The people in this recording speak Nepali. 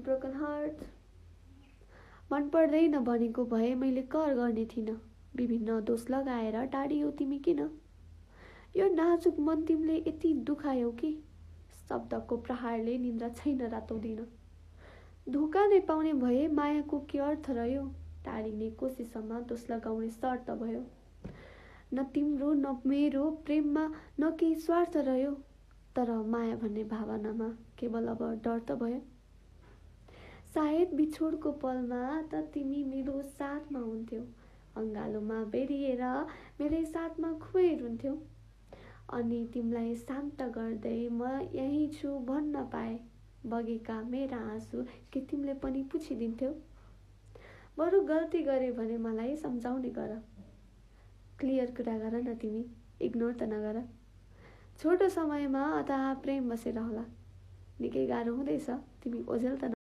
Broken heart. मन पर्दैन भनेको भए मैले कर गर्ने थिइनँ। विभिन्न दोष लगाएर टाढियौ तिमी किन? यो नाजुक मन तिमीले यति दुखायौ कि शब्दको प्रहारले निन्द्रा छैन रातौँदिन। धोका नै पाउने भए मायाको के अर्थ रह्यो? टाढिने कोसिसमा दोष लगाउने शर्त भयो। न तिम्रो न मेरो प्रेममा न केही स्वार्थ रह्यो, तर माया भन्ने भावनामा केवल अब डर त भयो। सायद बिछोडको पलमा त तिमी मेरो साथमा हुन्थ्यौ, अङ्गालोमा बेरिएर मेरै साथमा खुबै रुन्थ्यौ। अनि तिमीलाई शान्त गर्दै म यहीँ छु भन्न पाए बगेका मेरा आँसु के तिमीले पनि पुछिदिन्थ्यौ? बरु गल्ती गरे भने मलाई सम्झाउने गर। क्लियर कुरा गर न तिमी, इग्नोर त नगर। छोटो समयमा अथाह प्रेम बसेर होला। निकै गाह्रो हुँदैछ, तिमी ओझेल त